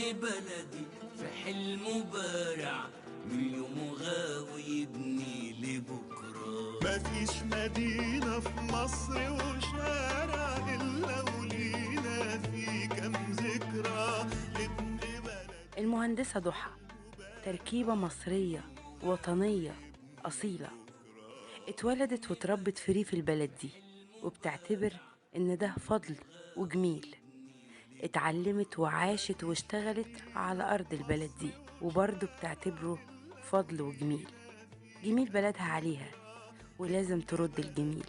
لابن بلدي في حلمه بارع، من يومه غاوي يبني لبكرة. مفيش مدينة في مصر وشارع إلا ولينا في كم ذكرى لابن بلدي. المهندسة ضحى تركيبة مصرية وطنية أصيلة، اتولدت وتربت في ريف البلد دي، وبتعتبر إن ده فضل وجميل. اتعلمت وعاشت واشتغلت على أرض البلد دي، وبرضه بتعتبره فضل وجميل. جميل بلدها عليها ولازم ترد الجميل.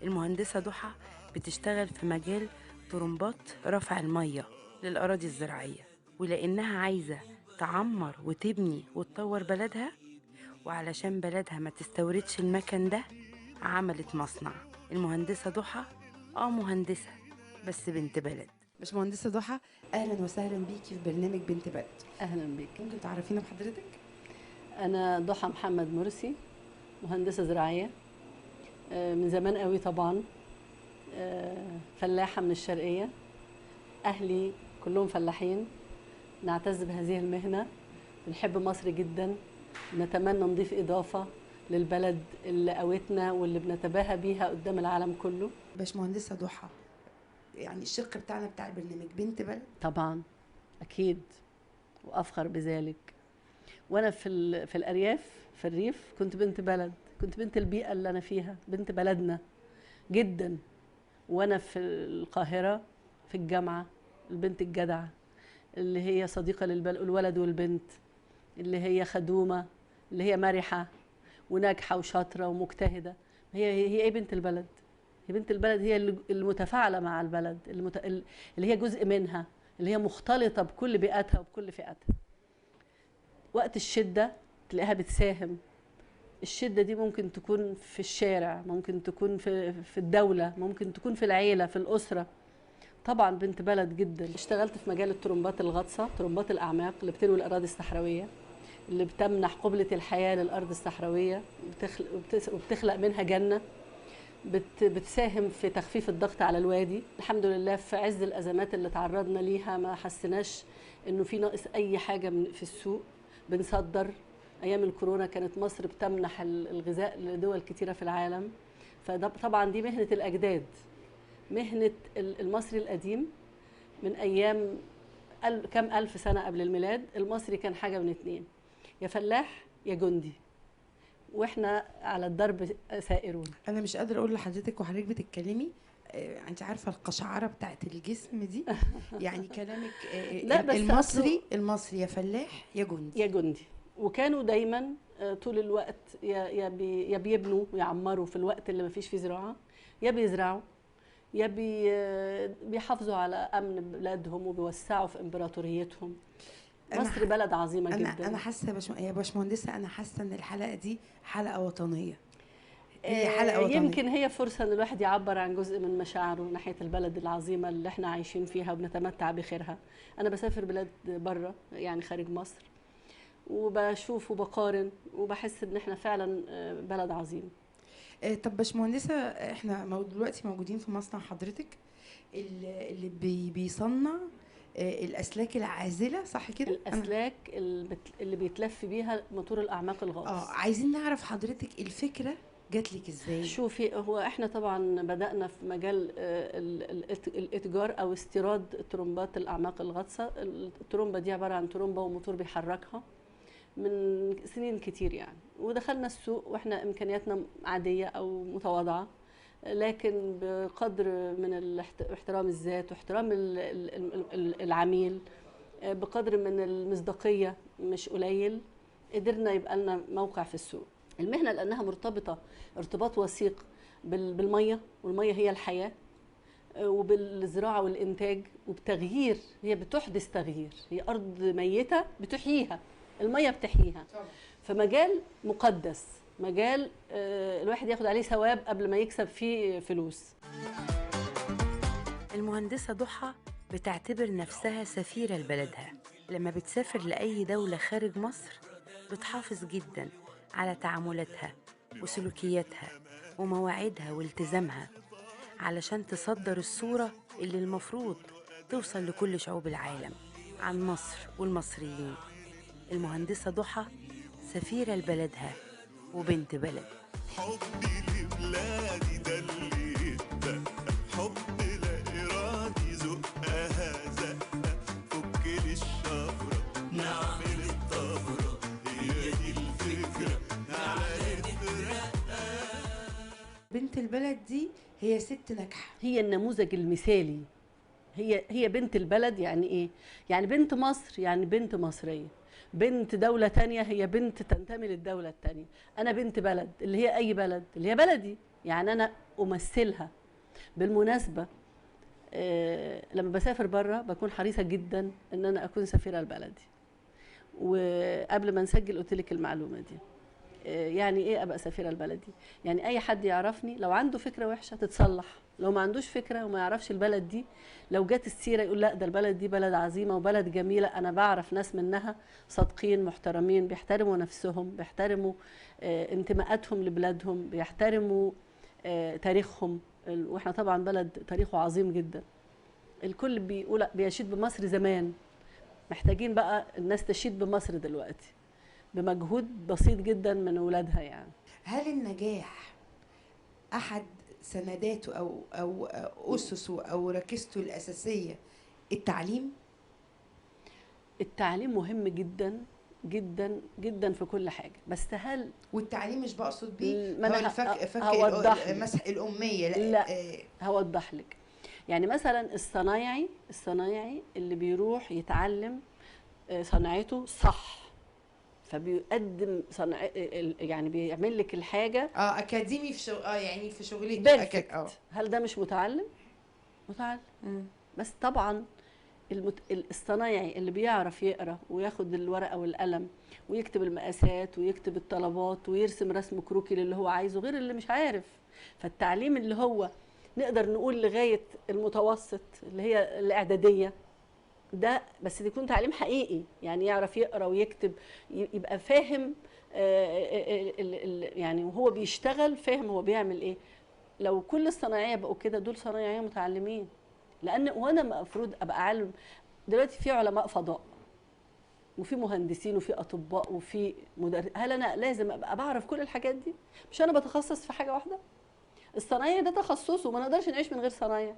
المهندسة ضحى بتشتغل في مجال طرمبات رفع المية للأراضي الزراعية، ولأنها عايزة تعمر وتبني وتطور بلدها، وعلشان بلدها ما تستوردش المكان ده عملت مصنع. المهندسة ضحى مهندسة بس بنت بلد. باشمهندسة ضحى، أهلا وسهلا بيكي في برنامج بنت بلد. أهلا بيك. ممكن تعرفينا بحضرتك؟ أنا ضحى محمد مرسي، مهندسة زراعية من زمان قوي طبعا، فلاحة من الشرقية، أهلي كلهم فلاحين، نعتز بهذه المهنة، بنحب مصر جدا، نتمنى نضيف إضافة للبلد اللي قوتنا واللي بنتباهى بيها قدام العالم كله. باشمهندسة ضحى، يعني الشق بتاعنا بتاع البرنامج بنت بلد؟ طبعا أكيد، وأفخر بذلك. وأنا في الأرياف في الريف كنت بنت بلد، كنت بنت البيئة اللي أنا فيها، بنت بلدنا جدا. وأنا في القاهرة في الجامعة البنت الجدعة اللي هي صديقة للولد والبنت، اللي هي خدومة، اللي هي مرحة وناجحة وشاطرة ومجتهدة. هي ايه بنت البلد؟ هي بنت البلد هي المتفاعلة مع البلد، اللي هي جزء منها، اللي هي مختلطة بكل بيئتها وبكل فئاتها. وقت الشدة تلاقيها بتساهم. الشدة دي ممكن تكون في الشارع، ممكن تكون في الدولة، ممكن تكون في العيلة، في الأسرة. طبعا بنت بلد جدا. اشتغلت في مجال الترمبات الغطسة، ترمبات الأعماق اللي بتروي الأراضي الصحراوية، اللي بتمنح قبلة الحياة للأرض الصحراوية، وبتخلق منها جنة، بتساهم في تخفيف الضغط على الوادي. الحمد لله في عز الأزمات اللي تعرضنا ليها ما حسيناش إنه في ناقص أي حاجة في السوق. بنصدر. أيام الكورونا كانت مصر بتمنح الغذاء لدول كتيرة في العالم. فطبعا دي مهنة الأجداد، مهنة المصري القديم من أيام كم ألف سنة قبل الميلاد. المصري كان حاجة من اتنين، يا فلاح يا جندي، واحنا على الضرب سائرون. أنا مش قادرة أقول لحضرتك وحضرتك بتتكلمي، أنت عارفة القشعرة بتاعت الجسم دي، يعني كلامك. لا بس المصري يا فلاح يا جندي، يا جندي. وكانوا دايما طول الوقت يا بيبنوا ويعمروا في الوقت اللي ما فيش فيه زراعة، يا بيزرعوا، يا بيحافظوا على أمن بلادهم وبيوسعوا في إمبراطوريتهم. مصر بلد عظيمة جدا. أنا حاسة يا باشمهندسة، أنا حاسة إن الحلقة دي حلقة وطنية. هي حلقة وطنية. يمكن هي فرصة إن الواحد يعبر عن جزء من مشاعره ناحية البلد العظيمة اللي إحنا عايشين فيها وبنتمتع بخيرها. أنا بسافر بلاد بره، يعني خارج مصر، وبشوف وبقارن وبحس إن إحنا فعلا بلد عظيم. طب باشمهندسة، احنا دلوقتي موجودين في مصنع حضرتك اللي بيصنع الأسلاك العازلة، صح كده؟ الأسلاك اللي بيتلف بيها موتور الأعماق الغاص. عايزين نعرف حضرتك الفكرة جات لك ازاي؟ شوفي، هو احنا طبعا بدأنا في مجال الاتجار او استيراد ترمبات الأعماق الغاصة. الترمبة دي عبارة عن ترمبة وموتور بيحركها من سنين كتير يعني، ودخلنا السوق واحنا امكانياتنا عادية او متواضعة، لكن بقدر من احترام الذات واحترام العميل، بقدر من المصداقية مش قليل، قدرنا يبقى لنا موقع في السوق. المهنة لانها مرتبطة ارتباط وثيق بالمية، والمية هي الحياة، وبالزراعه والانتاج وبتغيير، هي بتحدث تغيير، هي ارض ميته بتحييها المية، بتحييها. فمجال مقدس، مجال الواحد ياخد عليه ثواب قبل ما يكسب فيه فلوس. المهندسة ضحى بتعتبر نفسها سفيرة لبلدها. لما بتسافر لأي دولة خارج مصر بتحافظ جدا على تعاملاتها وسلوكياتها ومواعيدها والتزامها، علشان تصدر الصورة اللي المفروض توصل لكل شعوب العالم. عن مصر والمصريين. المهندسة ضحى سفيرة لبلدها وبنت بلد. حبي لبلادي ده اللي اتبقى، حب لا إرادي زقها زقة، فك لي الشفرة نعمل الطفرة، هي دي الفكرة تعالى نترقى. بنت البلد دي هي ست ناجحة، هي النموذج المثالي. هي بنت البلد. يعني ايه؟ يعني بنت مصر، يعني بنت مصرية. بنت دولة تانية هي بنت تنتمي للدولة التانية. أنا بنت بلد اللي هي أي بلد، اللي هي بلدي، يعني أنا أمثلها. بالمناسبة لما بسافر بره بكون حريصة جدا إن أنا أكون سفيرة لبلدي. وقبل ما نسجل قلت لك المعلومة دي. يعني ايه ابقى سفيره لبلدي؟ يعني اي حد يعرفني لو عنده فكرة وحشة تتصلح، لو ما عندوش فكرة وما يعرفش البلد دي لو جت السيرة يقول لا ده البلد دي بلد عظيمة وبلد جميلة، انا بعرف ناس منها صادقين محترمين، بيحترموا نفسهم، بيحترموا انتماءاتهم لبلادهم، بيحترموا تاريخهم. واحنا طبعا بلد تاريخه عظيم جدا. الكل بيقول بيشيد بمصر زمان، محتاجين بقى الناس تشيد بمصر دلوقتي بمجهود بسيط جدا من اولادها. يعني هل النجاح احد سنداته او اسسه او ركيزته الاساسية التعليم؟ التعليم مهم جدا جدا جدا في كل حاجة، بس هل والتعليم مش بقصد بيه هو فك مسح الامية، لا هوضح لك. يعني مثلا الصنايعي اللي بيروح يتعلم صنعته صح، فبيقدم صنع، يعني بيعمل لك الحاجة اكاديمي في يعني في شغلته perfect. هل ده مش متعلم؟ متعلم. بس طبعا الصنايعي اللي بيعرف يقرا وياخد الورقة والقلم ويكتب المقاسات ويكتب الطلبات ويرسم رسم كروكي للي هو عايزه، غير اللي مش عارف. فالتعليم اللي هو نقدر نقول لغاية المتوسط اللي هي الاعدادية ده، بس يكون تعليم حقيقي، يعني يعرف يقرا ويكتب، يبقى فاهم يعني وهو بيشتغل فاهم هو بيعمل ايه. لو كل الصنايعيه بقوا كده، دول صنايعيه متعلمين. لان وانا المفروض ابقى عالم. دلوقتي في علماء فضاء وفي مهندسين وفي اطباء وفي مدرس، هل انا لازم ابقى بعرف كل الحاجات دي؟ مش انا بتخصص في حاجة واحدة؟ الصنايعي ده تخصصه، ما نقدرش نعيش من غير صنايع.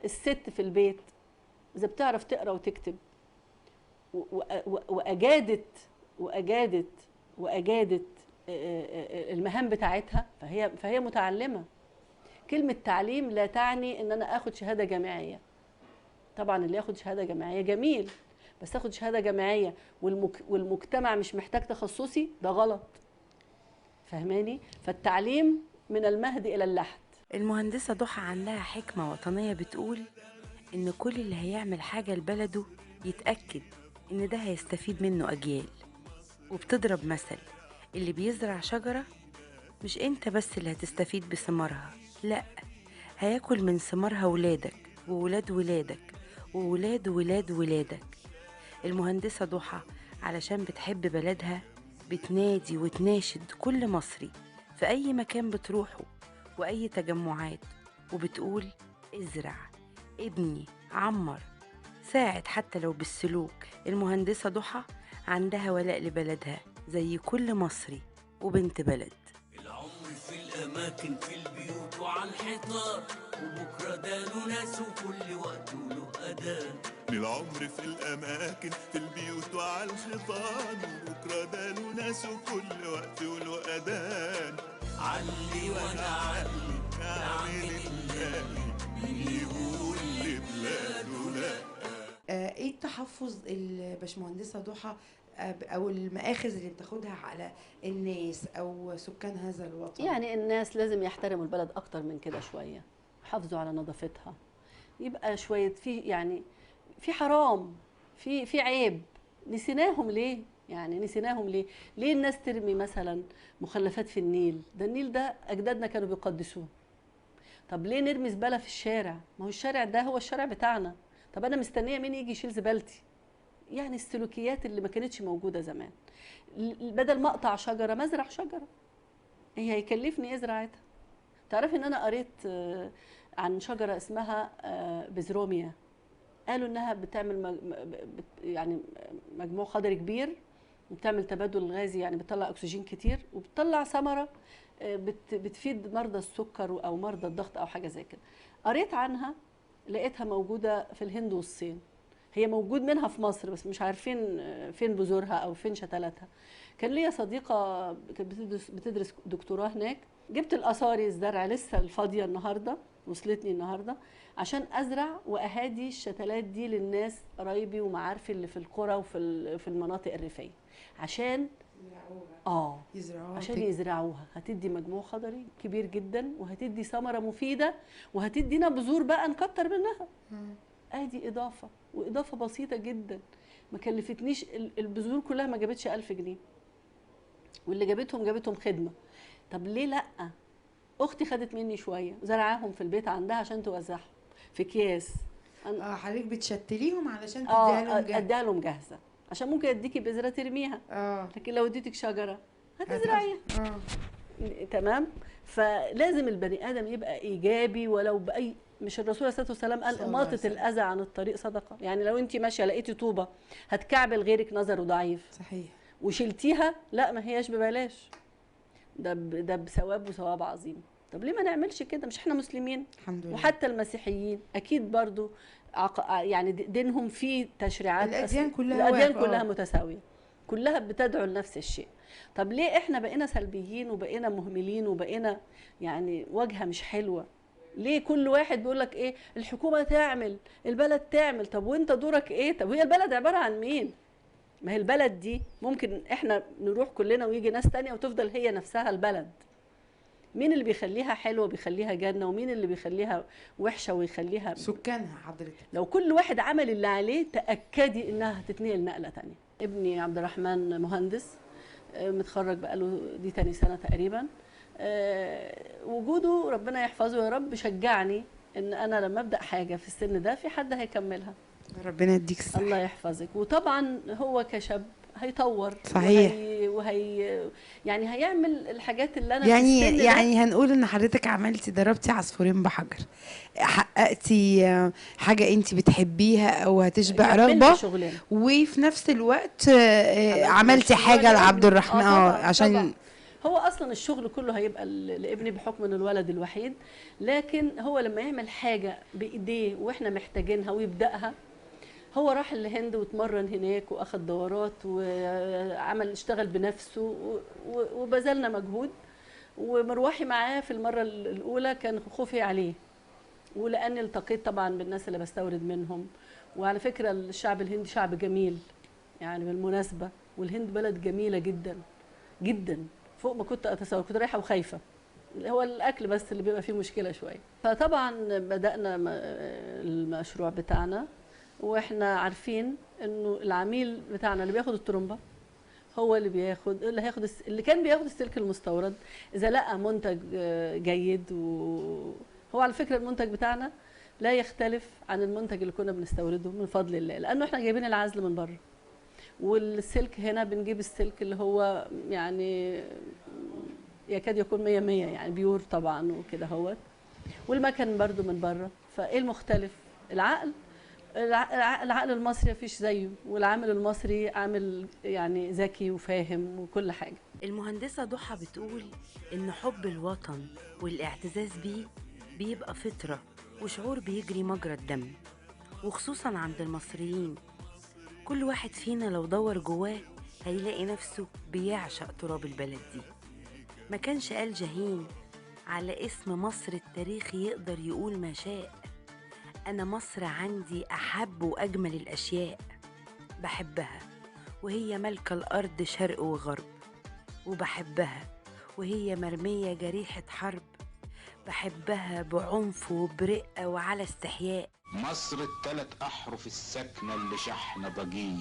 الست في البيت إذا بتعرف تقرأ وتكتب وأجادت وأجادت المهام بتاعتها، فهي متعلمة. كلمة تعليم لا تعني إن أنا آخد شهادة جامعية. طبعا اللي ياخد شهادة جامعية جميل، بس آخد شهادة جامعية والمجتمع مش محتاج تخصصي، ده غلط. فهماني؟ فالتعليم من المهد إلى اللحد. المهندسة ضحى عندها حكمة وطنية بتقول إن كل اللي هيعمل حاجة لبلده يتأكد إن ده هيستفيد منه أجيال. وبتضرب مثل، اللي بيزرع شجرة مش أنت بس اللي هتستفيد بثمارها، لأ، هياكل من ثمارها ولادك وولاد ولادك وولاد ولاد ولادك. المهندسة ضحى علشان بتحب بلدها بتنادي وتناشد كل مصري في أي مكان بتروحه وأي تجمعات، وبتقول ازرع، ابني، عمر، ساعد حتى لو بالسلوك. المهندسة ضحى عندها ولاء لبلدها زي كل مصري وبنت بلد. العمر في الأماكن، في البيوت وعلى الحيطان، وبكرة ده له ناس وكل وقت له أذان. العمر في الأماكن، في البيوت وعلى الحيطان، وبكرة ده له ناس وكل وقت وله أذان. علي وأنا علي، نعمل اللي مين يقول لبلاده لا. ايه التحفظ الباشمهندسه ضحى او المآخذ اللي بتاخدها على الناس او سكان هذا الوطن؟ يعني الناس لازم يحترموا البلد اكتر من كده شوية، يحافظوا على نظافتها، يبقى شوية في، يعني في حرام، في عيب. نسيناهم ليه؟ يعني نسيناهم ليه؟ ليه الناس ترمي مثلا مخلفات في النيل؟ ده النيل ده اجدادنا كانوا بيقدسوه. طب ليه نرمي زبالة في الشارع؟ ما هو الشارع ده هو الشارع بتاعنا. طب انا مستنيه مين يجي يشيل زبالتي؟ يعني السلوكيات اللي ما كانتش موجودة زمان. بدل ما اقطع شجرة ما ازرع شجرة. هي هيكلفني ايه زراعتها؟ تعرفي ان انا قريت عن شجرة اسمها بزروميا، قالوا انها بتعمل يعني مجموع خضري كبير، وبتعمل تبادل غازي، يعني بتطلع اكسجين كتير، وبتطلع ثمره بتفيد مرضى السكر او مرضى الضغط او حاجة زي كده. قريت عنها لقيتها موجودة في الهند والصين، هي موجود منها في مصر بس مش عارفين فين بذورها او فين شتلاتها. كان ليا صديقه كانت بتدرس دكتوراه هناك، جبت الاثاري الزرع لسه الفاضيه النهارده، وصلتني النهارده، عشان ازرع واهادي الشتلات دي للناس قرايبي ومعارفي اللي في القرى وفي المناطق الريفية، عشان يزرعوها، عشان يزرعوها. هتدي مجموع خضري كبير جدا، وهتدي ثمره مفيدة، وهتدينا بذور بقى نكتر منها. ادي اضافه، واضافه بسيطة جدا، ما كلفتنيش البذور كلها، ما جابتش 1000 جنيه، واللي جابتهم جابتهم خدمة. طب ليه لا؟ اختي خدت مني شوية زرعاهم في البيت عندها عشان توزعهم في اكياس. حضرتك بتشتليهم علشان تديها لهم جاهزة؟ اديها لهم جاهزة، عشان ممكن اديكي بذرة ترميها، لكن لو اديتك شجرة هتزرعيها. تمام. فلازم البني ادم يبقى ايجابي ولو باي، مش الرسول عليه الصلاة والسلام قال اماطة الاذى عن الطريق صدقه؟ يعني لو انت ماشية لقيتي طوبة هتكعبل غيرك نظره ضعيف، صحيح، وشلتيها، لا ما هياش ببلاش، ده بثواب وثواب عظيم. طب ليه ما نعملش كده؟ مش احنا مسلمين؟ الحمد لله. وحتى المسيحيين اكيد برضو يعني دينهم فيه تشريعات، الاديان كلها، الاديان كلها متساوية، كلها بتدعو لنفس الشيء. طب ليه احنا بقينا سلبيين وبقينا مهملين وبقينا يعني واجهه مش حلوة؟ ليه كل واحد بيقول لك ايه الحكومة تعمل، البلد تعمل؟ طب وانت دورك ايه؟ طب وهي البلد عبارة عن مين؟ ما هي البلد دي ممكن احنا نروح كلنا ويجي ناس تانية وتفضل هي نفسها البلد. مين اللي بيخليها حلوة بيخليها جنة، ومين اللي بيخليها وحشة ويخليها سكانها؟ حضرتك لو كل واحد عمل اللي عليه تأكدي انها هتتنقل نقلة تانية. ابني عبد الرحمن مهندس متخرج بقاله دي تاني سنة تقريبا. وجوده ربنا يحفظه يا رب شجعني ان انا لما ابدأ حاجة في السن ده في حد هيكملها. ربنا يديك الصحة. الله يحفظك. وطبعا هو كشاب هيطور، صحيح، وهي يعني هيعمل الحاجات اللي انا يعني هنقول ان حضرتك عملتي، ضربتي عصفورين بحجر، حققتي حاجة انت بتحبيها او هتشبع رغبة، وفي نفس الوقت عملتي حاجة لعبد الرحمن. عشان طبعًا. هو اصلا الشغل كله هيبقى لابني بحكم انه الولد الوحيد، لكن هو لما يعمل حاجة بايديه واحنا محتاجينها ويبداها. هو راح الهند واتمرن هناك واخد دورات وعمل، اشتغل بنفسه وبذلنا مجهود. ومروحي معاه في المرة الاولى كان خوفي عليه، ولاني التقيت طبعا بالناس اللي بستورد منهم. وعلى فكرة الشعب الهندي شعب جميل يعني بالمناسبة، والهند بلد جميلة جدا جدا فوق ما كنت اتصور. كنت رايحة وخايفة، هو الاكل بس اللي بيبقى فيه مشكلة شوية. فطبعا بدانا المشروع بتاعنا واحنا عارفين انه العميل بتاعنا اللي بياخد الترمبه هو اللي بياخد، اللي هياخد، اللي كان بياخد السلك المستورد اذا لقى منتج جيد. وهو على فكرة المنتج بتاعنا لا يختلف عن المنتج اللي كنا بنستورده من فضل الله، لانه احنا جايبين العزل من بره، والسلك هنا بنجيب السلك اللي هو يعني يكاد يكون 100 100 يعني بيور طبعا وكده هوت، والمكن برده من بره. فايه المختلف؟ العقل. العقل المصري مفيش زيه، والعامل المصري عامل يعني ذكي وفاهم وكل حاجة. المهندسة ضحى بتقول إن حب الوطن والاعتزاز بيه بيبقى فطرة وشعور بيجري مجرى الدم، وخصوصا عند المصريين. كل واحد فينا لو دور جواه هيلاقي نفسه بيعشق تراب البلد دي. ما كانش قال جاهين على اسم مصر التاريخ يقدر يقول ما شاء. أنا مصر عندي أحب وأجمل الأشياء، بحبها وهي ملكة الأرض شرق وغرب، وبحبها وهي مرمية جريحة حرب، بحبها بعنف وبرقة وعلى استحياء. مصر التلات أحرف الساكنة اللي شحنة ضجيج،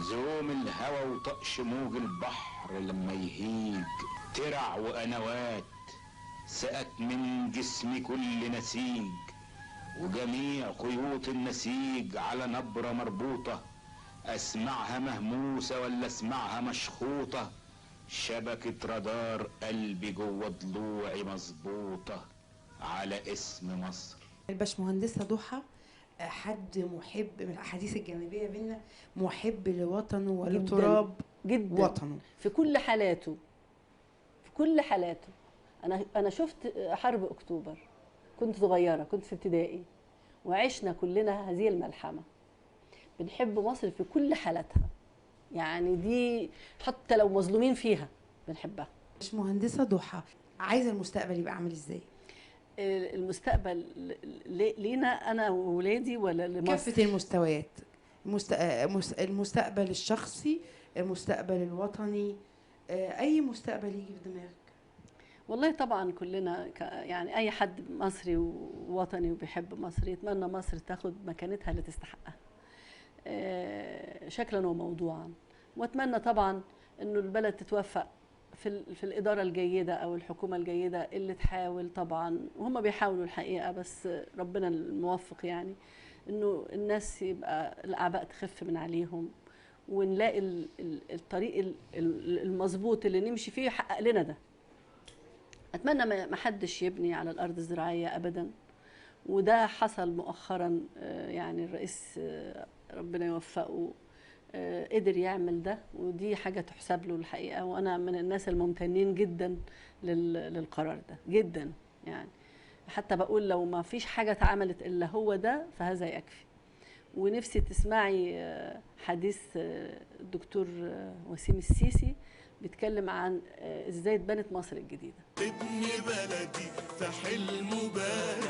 زوم الهوى وطقش موج البحر لما يهيج، ترع وقنوات سقت من جسم كل نسيج، وجميع خيوط النسيج على نبرة مربوطة، أسمعها مهموسة ولا أسمعها مشخوطة، شبكة رادار قلبي جوه ضلوعي مظبوطة على اسم مصر. الباشمهندسة ضحى حد محب، من الاحاديث الجانبية بينا، محب لوطنه ولتراب جدا وطنه في كل حالاته، في كل حالاته. انا شفت حرب اكتوبر، كنت صغيرة، كنت في ابتدائي، وعشنا كلنا هذه الملحمة. بنحب مصر في كل حالاتها، يعني دي حتى لو مظلومين فيها بنحبها. مش مهندسه ضحى، عايزه المستقبل يبقى عامل ازاي؟ المستقبل لينا انا وولادي ولا لمصر؟ كافة المستويات، المستقبل الشخصي، المستقبل الوطني، اي مستقبل يجي في دماغك. والله طبعا كلنا يعني اي حد مصري ووطني وبيحب مصر يتمنى مصر تاخد مكانتها اللي تستحقها شكلا وموضوعا، واتمنى طبعا انه البلد تتوفق في الإدارة الجيدة أو الحكومة الجيدة اللي تحاول طبعا، وهم بيحاولوا الحقيقة، بس ربنا الموفق، يعني إنه الناس يبقى الأعباء تخف من عليهم، ونلاقي الطريق المظبوط اللي نمشي فيه يحقق لنا ده. أتمنى ما حدش يبني على الأرض الزراعية أبدا، وده حصل مؤخرا، يعني الرئيس ربنا يوفقه قدر يعمل ده، ودي حاجة تحسب له الحقيقة، وأنا من الناس الممتنين جدا للقرار ده جدا، يعني حتى بقول لو ما فيش حاجة اتعملت إلا هو ده فهذا يكفي. ونفسي تسمعي حديث الدكتور وسيم السيسي بيتكلم عن ازاي اتبنت مصر الجديدة. ابن بلدي في حلم بارد